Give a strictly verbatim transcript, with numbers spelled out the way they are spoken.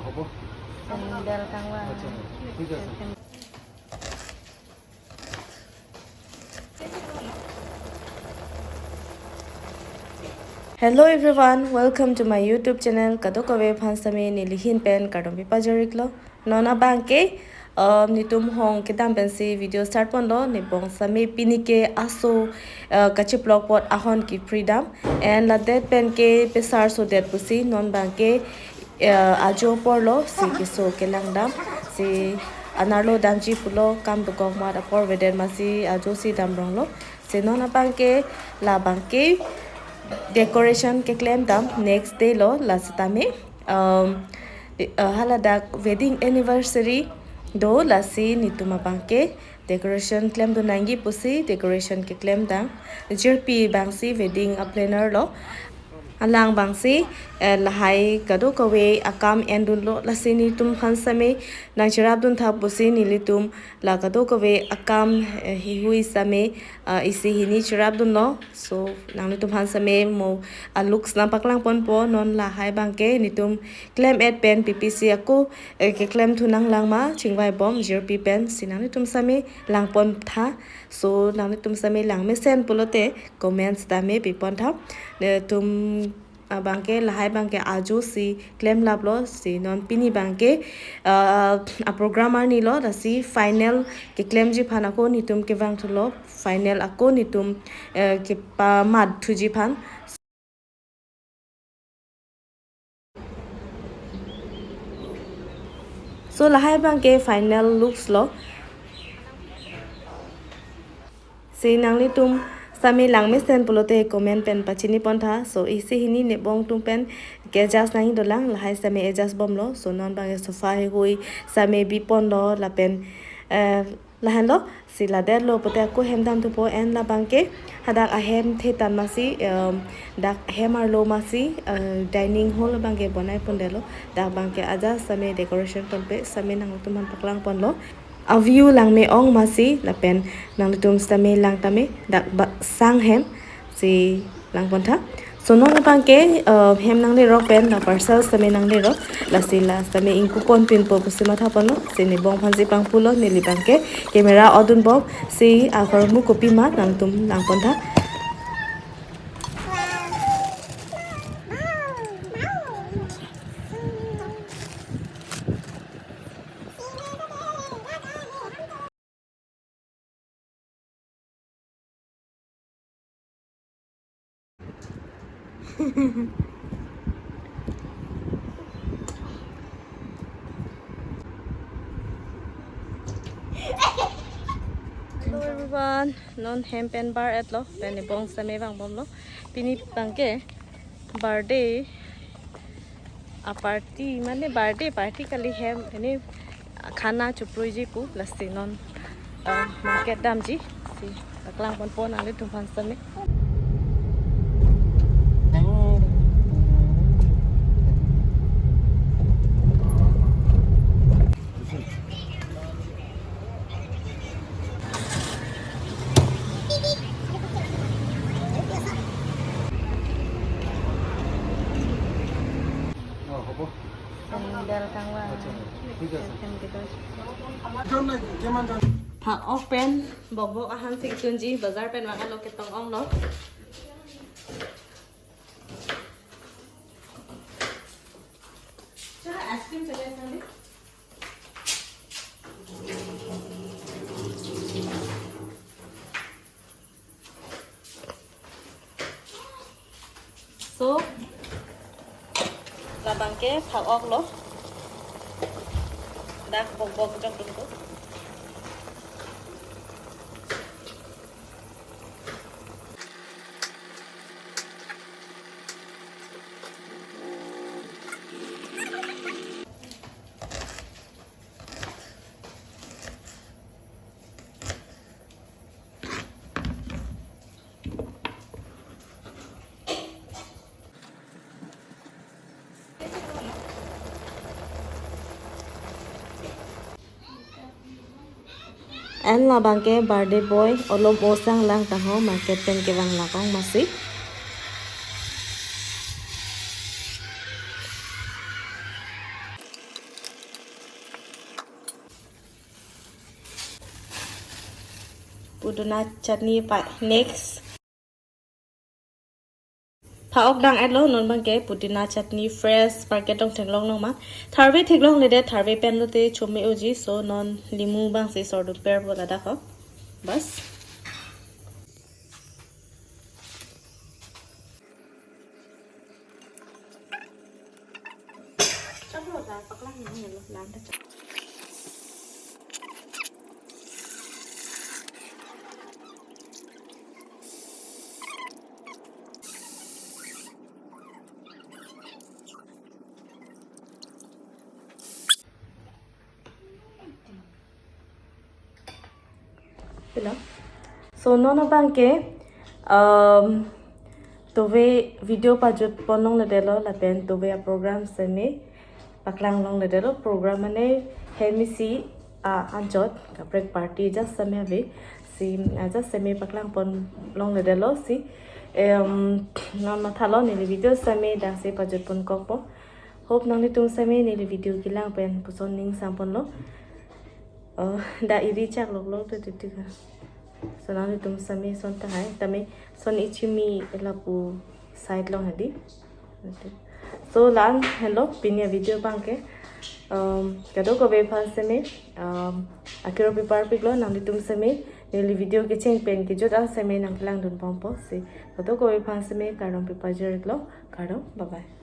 হ'ব। চেণ্ডেল কাংৱা। আচ্ছা, ঠিক আছে। Hello everyone, welcome to my YouTube channel. Kadokave aphan sitame neli ahin pen kardom pajirlo. Non abangke, uh, netum hong kedam pensi video start ponlo, nebong sitame pini ke aso, uh, kachiplok apot ahon kepridam. And ladet pen ke pesar sodet pusi non abangke, uh, ajo aporlo, si keso kelangdam, si anerlo damji pulo, kam dokok mat apor avedet amatsi ajo si damronglo. Si non abangke, labangke decoration keklemdam next day lo, la sitame, um, de-, uh, haladak wedding anniversary do, lasi netum abangke decoration klemdun nangji pusi decoration keklemdam. Jirpi abangsi wedding a planner lo. Alang abangsi, eh, lahai kadokave akam endunlo, lasi netum aphan sitame nangcherapdun tha pusi nelitum la kadokave akam, eh, heihui sitame, ah, isi hini cherapdunlo. So, nanglitum aphan sitame mo a looks nangpaklang ponpo, non lahai abangke netum klem-et pen P P C ako, eh, keklem thu nanglang ma, chingvaibom, jirpi pen, si nanglitum sitame langpon tha. So, nanglitum sitame langmesen pulote comment sitame pipon tha. Netum abangke, lahai abangke ajo si klemlaplo, si non pini abangke, ah, a program arni lo, lasi final keklemji aphan ako netum kevang thulo, final ako netum, eh, kepamat thuji aphan. So, lahai abangke final looks lo. Si nanglitum sitame langmesen pulote comment pen pachini pon tha. So, isi hini nebong atum pen ke-adjust nangji dolang, lahai sitame adjust bomlo. So, non abangke sofa heihui sitame biponlo, lapen, eh, lahenlo, si ladetlo pulote ako hem dam thupo, and labangke hadak ahem thetan amatsi, em, dak hem arlo amatsi, eh, dining hall abangke bonai pondetlo, dak abangke aja sitame decoration ponpe sitame nanglitum aphan paklang ponlo. A view langme-ong amatsi, lapen nanglitum sitame lang tame, dak ba sang hem, si langpon tha. So non abangke, uh, hem nanglerok pen la parcel sitame nanglerok, lasi la sitame ingkupon pinpo pusi matha ponlo, si nebong aphansi pangpulo, neli abangke camera odun bom, si ahormu kopima nangtum langpon tha. Hello everyone, non hem pen bar-etlo, pen nebong sitame vangbomlo. Pini abangke birthday a party, mane birthday party kali, hem ini khana chopruiji pu, lasi non, ah, market damji, si paklang ponpo nanglitum aphan sitame. অ, হ'ব। চেণ্ডেল কাংৱা। আচ্ছা, ঠিক আছে। Phak-ok pen bokbok ahan singtunji, bazar pen vang-etlo, ketong onglo. Ice cream chale sandi. So, labangke phak-oklo. Dak bokbok jok dun ko. And labangke birthday boy olom osang lang tangho, market pen kevang lakong masi. Pudina chutney pa next. Pha-ok dang-etlo, non abangke pudina chutney fresh market along theklong long ma. Tharve theklongledet, tharve pen lote chome-oji, so non limu abangsi sordun perpo ladak ho. Bas. Hello. So non abangke, um, tove video pajut pon longledetlo lapen tove a-program seme paklang longledetlo. Program mane hem isi, ah, anchot kaprek party just seme ave, si, ah, just seme paklang pon longledetlo si. Em, non mathalo neli video seme dangsi pajut ponkokpo. Hope nanglitum seme neli video kelang pen puson ning samponlo. Oh, dak iri chak loklok te titik. So nanglitum seme son tahai, tame son ichimi lapu side along hedi. So la-an henlo pini a-video abangke. Um, kadokave aphan seme, um, akero pi parpiklo, nanglitum seme neli video kecheng pen kejut an seme nangkelangdun pampo si. Kadokave aphan seme kardom pi pajir-iklo, kardom, bye bye.